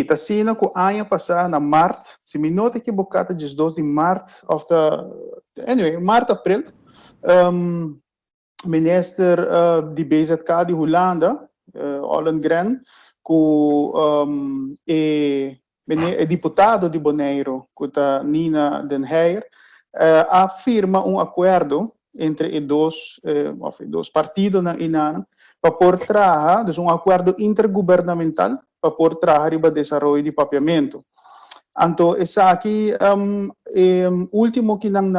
Ta asina ku aña pasá na mart, si mi no ta ekiboká ta 12 di mart òf ta, anyway, mart, aprel, minister di BZK di Hulanda, Ollongren, ku e diputado di Boneiru, ku ta Nina den Heyer, a firma un akuerdo entre e dos partidonan einan pa por traha, dus un akuerdo intergubernamental pa por traha riba desaroyo di papiamentu. Anto esaki último kinan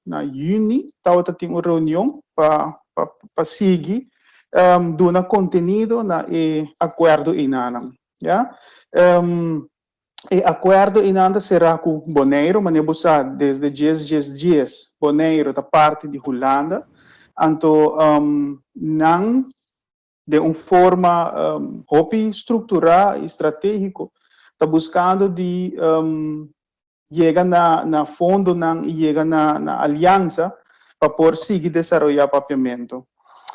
na yüni tabata tin un reunion pa sigui duna kontenido na e akuerdo einan. Ja? E akuerdo einan ta será ku Boneiru, manera bo sa, desde 1010 Boneiru ta parti di Hulanda. Anto nan di un forma hopi strukturá i stratégiko ta buskando di yega na fondonan i yega na aliansa pa por sigui desaroyá papiamentu.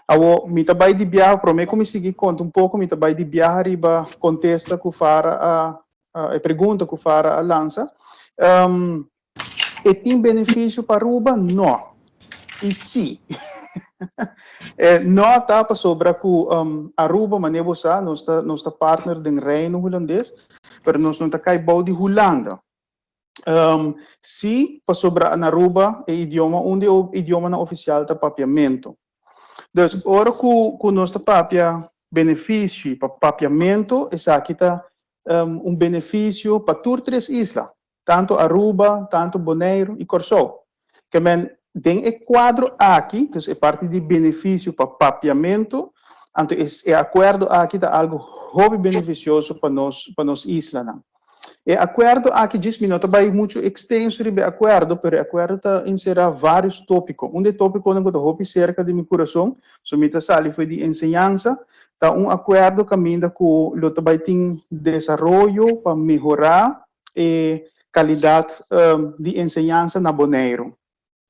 Awo, mi ta bai di biaha, promé ku mi sigui konta un poko, mi ta bai di biaha riba kontesta ku Fara a, e pregunta ku Fara a lansa. E tin benefisio pa Aruba? No. I sí. No ta pasobra ku Aruba, manera bo sa, nos ta partner den Reino Hulandes, pero nos no ta kai bou di Hulanda. Sí, pasobra na Aruba e idioma, un di e idiomanan ofisial ta papiamentu. Dus ora ku nos ta papia benefisio pa papiamentu, esaki ta un benefisio pa tur tres isla, tantu Aruba, tantu Boneiru i Kòrsou. Ke men den e kuadro aki, dus e parti di benefisio pa papiamentu, anto e akuerdo aki ta algu hopi benefisioso pa nos islanan. E akuerdo aki, djis mi no ta bai muchu ekstenso riba e akuerdo, pero e akuerdo ta enserá vários tópiko. Un di e tópikonan ku ta hopi serka di mi kurason, so mi ta sali for di enseñansa, ta un akuerdo kaminda ku lo ta bai tin desaroyo pa mehorá e kalidat di enseñansa na Boneiru.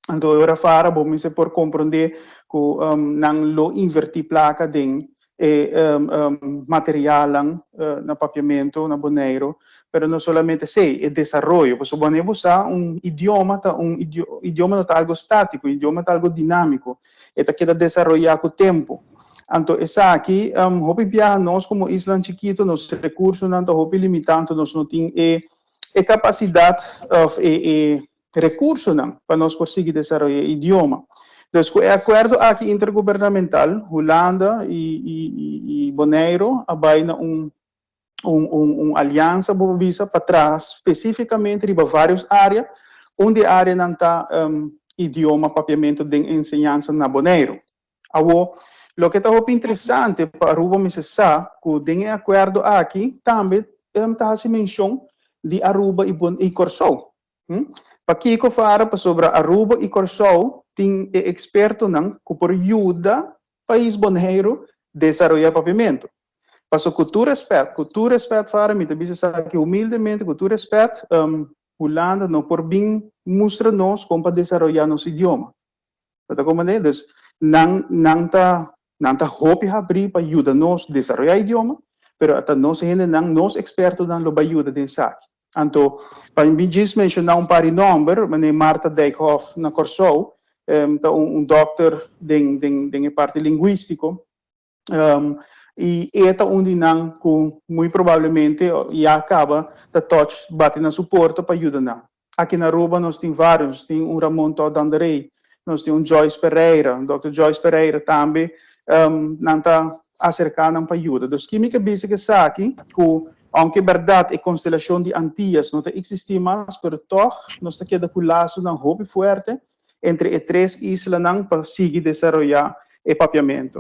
Anto ora Fara bo mester por komprondé ku nan lo invertí plaka den e materialnan na papiamentu na Boneiru, pero no solamente esei, e desaroyo, pasobra bo bo sa un idioma ta un idioma no ta algu státiko, idioma ta algu dinámiko, e ta keda desaroyá ku tempu. Anto esaki hopi biaha nos komo isla chikitu, nos rekursonan ta hopi limitá, anto nos no tin e kapasidat òf e rekursonan pa nos por sigui desaroyá e idioma. Dus ku e akuerdo aki intergubernamental, Hulanda i Boneiru a bai na un aliansa, bo por bisa, pa traha spesífikamente riba vários área. Un di e áreanan ta idioma papiamentu den enseñansa na Boneiru. Awo, loke ta hopi interesante pa Aruba mester sa ku den e akuerdo aki tambe ta hasi menshon di Aruba i Kòrsou. Pakiko, Fara? Pasobra Aruba i Kòrsou tin e ekspertonan ku por yuda pais Boneiru desaroyá papiamentu. Paso ku tur rèspèt, ku tur rèspèt, Fara, mi ta bisa esaki humildemente, ku tur rèspèt, Hulanda no por bin mustra nos kon pa desaroyá nos idioma. Bo ta komprendé? Dus nan ta hopi habrí pa yuda nos desaroyá idioma, pero ata nos hendenan, nos ekspertonan lo bai yuda den esaki. Anto, pa mi djis menshoná un par di nòmber, manera Marta Dijkhoff na Kòrsou, ta un dòkter den e parti lingwístiko, i e ta un di nan ku muy probablemente ya kaba ta touch bati na su porta pa yuda nan. Aki na Aruba nos tin vários, nos tin un Ramon Todd Dandaré, nos tin un Joyce Pereira, Dr. Joyce Pereira tambe, nan ta aserká nan pa yuda. Dus ki mi ke bisa ku esaki, ku aunke bèrdat e konstelashon di Antillas no ta eksistí mas, pero tòg nos ta keda ku lasonan hopi fuerte entre e tres islanan pa sigui desaroyá e papiamentu.